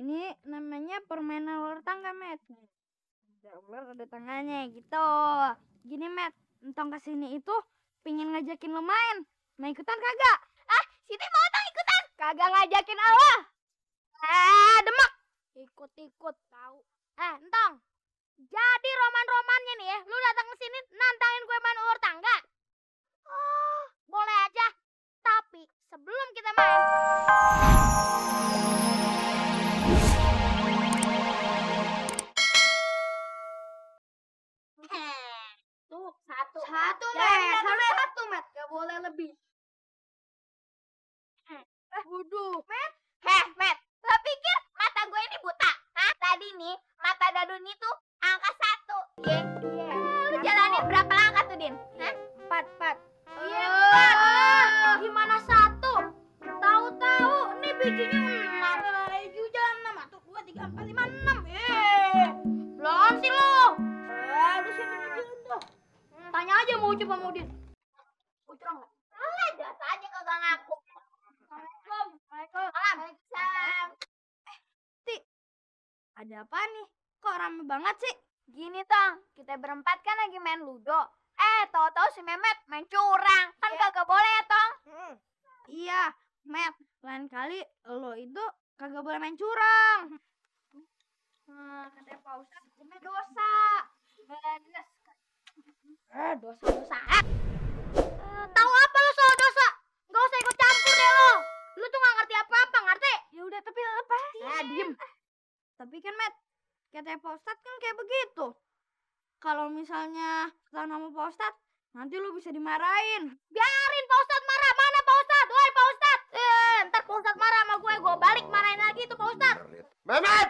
Ini namanya permainan ular tangga, Met. Ada ular, ada tangannya gitu. Gini, Met, Entong kesini itu pingin ngajakin lo main. Mau ikutan kagak? Siti mau tang ikutan. Kagak ngajakin Allah. Demak. Ikut-ikut tahu. Entong. Jadi roman-romannya nih ya, lu datang ke sini nantangin gue main ular tangga. Boleh aja. Tapi sebelum kita main, tuh satu. Harus satu, Met. Gak boleh lebih. Waduh, Met, lo pikir mata gue ini buta? Tadi nih, mata Dadu ini tuh angka 1. Iya. Lu jalanin berapa langkah tuh, Din? 4. Iya, 4. Gimana 1? Tahu-tahu nih bijinya 6. Ju jalan 6. 1, 2, 3, 4, 5, 6. Belum sih lu. Udah siapa jalan tuh? Tanya aja mau Ucup sama Udin. Ucrong nggak? Alah, jasa aja kagak ngaku. Assalamualaikum. Waalaikumsalam. Ada apa nih? Kok rame banget sih? Gini, Tong. Kita berempat kan lagi main ludo. Tahu-tahu si Mehmet main curang. Kan kagak boleh ya, Tong? Iya, Met. Lain kali lo itu kagak boleh main curang. Katanya Pak Ustadz, ini dosa. Dosa-dosa. Tahu apa lo soal dosa? Gak usah ikut campur deh lo. Lu tuh gak ngerti apa-apa, ngerti? Ya udah, tapi lepasin. Diem. Tapi kan, Met, katanya Pak Ustadz kan kayak begitu. Kalau misalnya ketahuan sama Pak Ustadz, nanti lo bisa dimarahin. Biarin Pak Ustadz marah. Mana Pak Ustadz? Woi Pak Ustadz. Ntar Pak Ustadz marah sama gue balik marahin lagi tuh Pak Ustadz. Mehmet!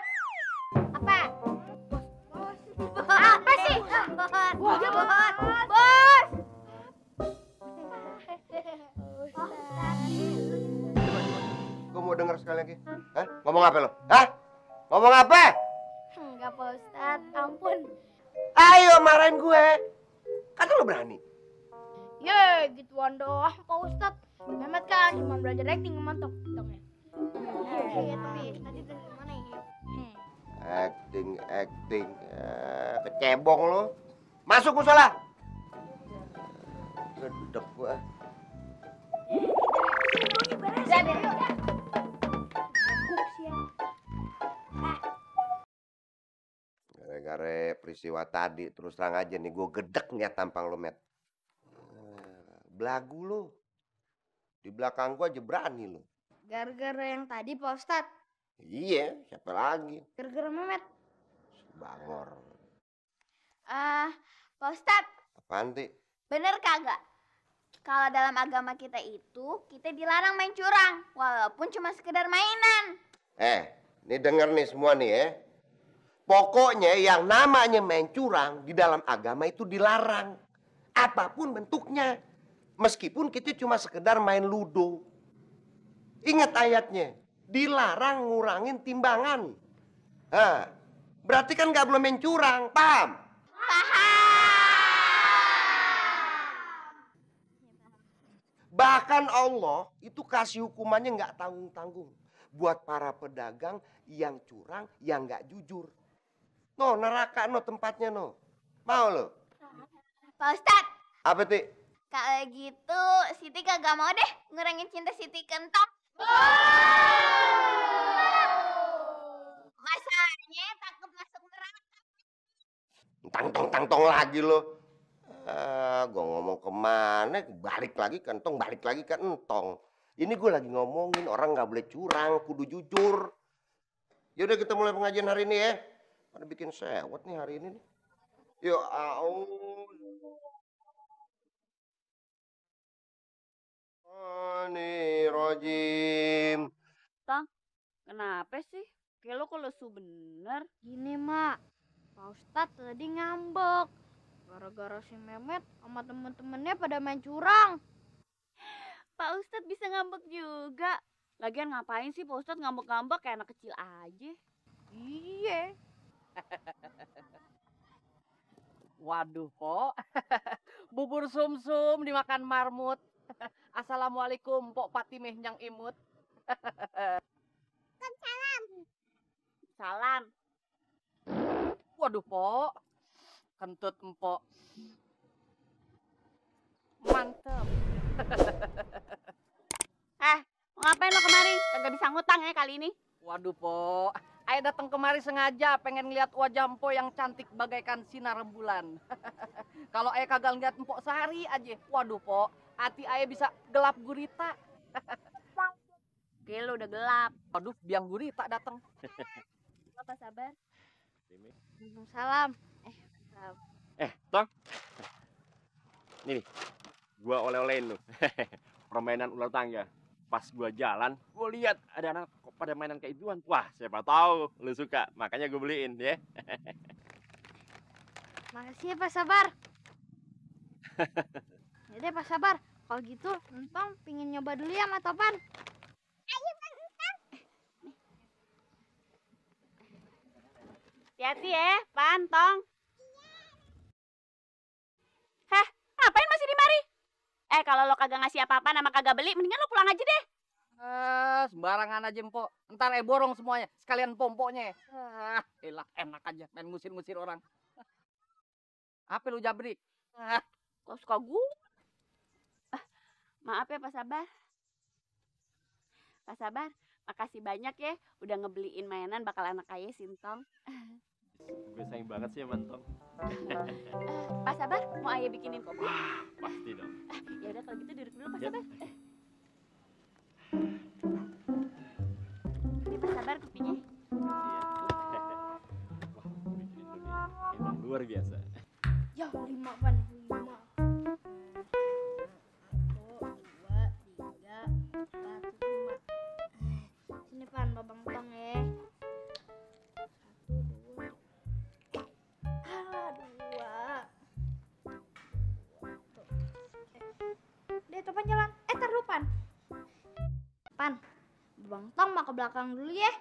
Apa? Apa sih? Bos. Gue mau denger sekali lagi. Ngomong apa lo? Ngomong apa? Enggak Pak Ustadz, ampun. Ayo marahin gue. Kata lo berani. Ye, gituan doang Pak Ustadz. Mehmet kan cuma belajar acting mantap. Iya, tapi tadi dari mana ya? Acting. Kecebong lo. Masuk musola. Gedek gue. Gara-gara peristiwa tadi, terus terang aja nih, gue gedek niat tampang lo, Met. Belagu lo. Di belakang gue aja berani lo. Gara-gara yang tadi Pak Ustadz. Iya, siapa lagi? Gara-gara Mehmet. Bangor. Pak Ustadz, Apaan, Ti? bener kagak? Kalau dalam agama kita itu, kita dilarang main curang, walaupun cuma sekedar mainan. Nih denger nih semua nih ya. Pokoknya yang namanya main curang di dalam agama itu dilarang. Apapun bentuknya. Meskipun kita cuma sekedar main ludo. Ingat ayatnya. Dilarang ngurangin timbangan. Berarti kan gak boleh main curang. Paham? Bahkan Allah itu kasih hukumannya nggak tanggung-tanggung buat para pedagang yang curang, yang nggak jujur. No, neraka no tempatnya no. Mau lo? Pak Ustadz. Apa Ti? Kalau gitu, Siti kagak mau deh ngurangin cinta Siti ke Entong. Masalahnya takut masuk neraka. Tang-tong lagi lo. Gue ngomong kemana, balik lagi ke Entong, balik lagi ke Entong. Ini gue lagi ngomongin orang nggak boleh curang, kudu jujur. Yaudah kita mulai pengajian hari ini ya. Pada bikin sewot nih hari ini nih. Yuk, nih rojim. Tang, kenapa sih? Kayak lo kok lesu bener. Gini, Mak. Pak Ustadz tadi ngambek. Gara-gara si Mehmet sama temen-temennya pada main curang. Pak Ustadz bisa ngambek juga. Lagian ngapain sih Pak Ustadz ngambek-ngambek kayak anak kecil aja? Iya. Waduh, Pok. Bubur sumsum dimakan marmut. Assalamualaikum, Pok Patimeh yang imut. Salam. Waduh, Po. Kentut empok. Mantep. Mau ngapain lo kemari? Kagak bisa ngutang ya kali ini. Waduh, Po. Ayo datang kemari sengaja pengen ngeliat wajah empok yang cantik bagaikan sinar bulan. Kalau ayah kagak ngeliat empok sehari aja, waduh, Po, hati ayah bisa gelap gurita. Oke, lo udah gelap. Waduh, biang gurita datang. Apa sabar? Salam. Tong. Nih, nih, gua oleh-olehin lu. Permainan ular tangga. Pas gua jalan, gua lihat ada anak kok pada mainan kayak gituan. Wah, siapa tahu lu suka, makanya gua beliin ya. Makasih ya Pak Sabar. Yaudah Pak Sabar, kalau gitu Entong pingin nyoba dulu ya sama Topan. Hati-hati ya, Pantong. Heh, ngapain masih di mari? Kalau lo kagak ngasih apa-apa nama kagak beli, mendingan lo pulang aja deh. Sembarangan aja, Empok. Ntar borong semuanya, sekalian pompoknya. Elah, enak aja main ngusir-ngusir orang. Apa lu Jabri? Kok suka gue? Maaf ya Pak Sabar. Pak Sabar, makasih banyak ya udah ngebeliin mainan bakal anak kaya Sintong. Gue sayang banget sih sama Tong. Pak Sabar, mau ayah bikinin kopi? Pasti dong. Ya udah kalau gitu duduk dulu Pak Ya. Sabar. Ini Pak Sabar kopinya. Iya. Wah, bikinin lu nih. Emang luar biasa. Ya, 5 Pan, 5. 1, 2, 3, 4, 5. Sini Pan, babang tong ya. 1, 2. Deh, Topan jalan. Tar dulu Pan. Pan, Bang Tong mau ke belakang dulu ya.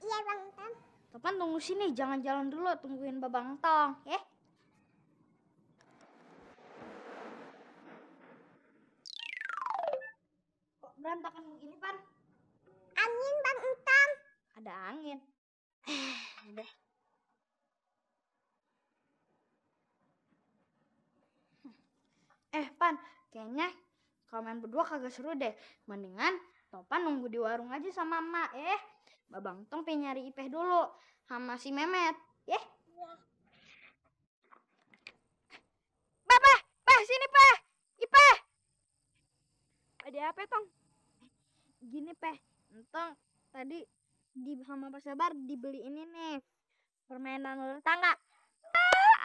Iya Bang Tong. Topan tunggu sini, jangan jalan dulu, tungguin Babang Tong, ya. Kok berantakan begini, Pan? Angin Bang Tong. Ada angin. Udah. Pan, kayaknya kalau main berdua kagak seru deh. Mendingan Topan nunggu di warung aja sama emak, Babang Tong pengen nyari Ipeh dulu sama si Memet, Peh, sini Peh. Ipeh. Ada apa, Tong? Gini, Peh. Entong tadi sama Pak Sabar dibeli ini nih. Permainan ular tangga.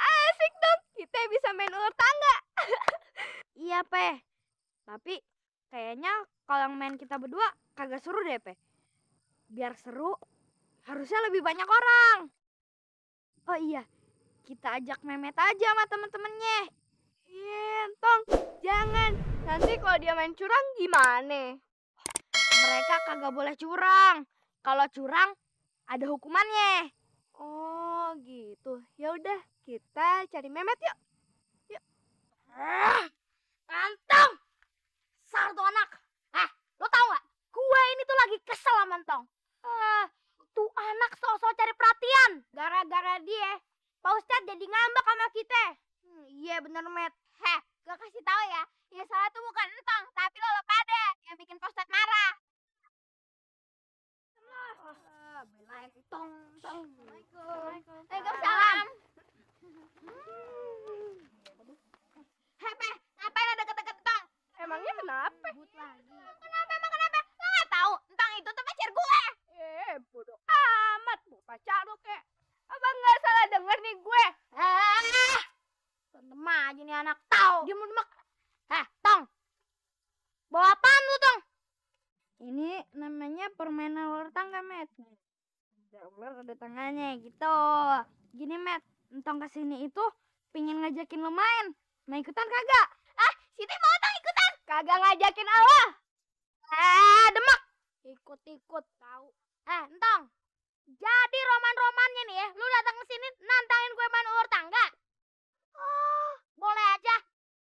Asik dong. Kita bisa main ular tangga. Iya, Peh. Tapi kayaknya kalau main kita berdua kagak seru deh, Peh. Biar seru, harusnya lebih banyak orang. Oh iya, kita ajak Memet aja sama temen-temennya. Iya, Tong, jangan. Nanti kalau dia main curang gimana? Mereka kagak boleh curang. Kalau curang, ada hukumannya. Oh, gitu. Ya udah, kita cari Memet yuk. Yuk. Antong! Sar tuh anak. Lo tau gak? Gue ini tuh lagi kesel sama Antong. Tuh anak sok-sok cari perhatian. Gara-gara dia, Pak Ustadz jadi ngambek sama kita. Iya bener, Met. Gue kasih tahu ya. Yang salah tuh bukan Entong, tapi lo pada yang bikin Pak Ustadz marah. Belain Tong. Waalaikumsalam. Peh, ngapain ada deket-deket Entong? Emangnya kenapa? Kenapa? Lo gak tahu Entong itu tuh pacar gue. Bodoh amat. Mau pacar lo kek. Abang gak salah denger nih gue. Tentem aja nih anak. Tahu. Dia mau demek. Tong. Bawa apaan lu, Tong? Ini namanya permainan ular tangga, Met. Ada ular ada tangannya gitu. Gini, Met. Entong kesini itu pingin ngajakin lo main. Mau ikutan kagak? Siti mau Tong ikutan. Kagak ngajakin Allah. Demek. Ikut-ikut tahu. Entong. Jadi roman-romannya nih ya, lu datang ke sini nantangin gue main ular tangga. Oh, boleh aja.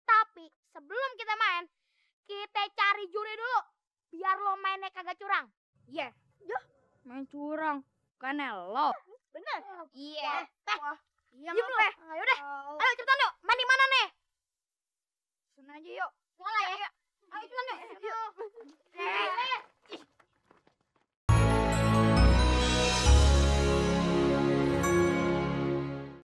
Tapi sebelum kita main, kita cari juri dulu. Biar lo mainnya kagak curang. Iya. Main curang. Bukannya lo. Bener. Iya. Teh, Iya diem nggak, lu. Peh? Ayo udah. Ayo cepetan yuk. Mandi mana nih? Sana aja yuk. Sana.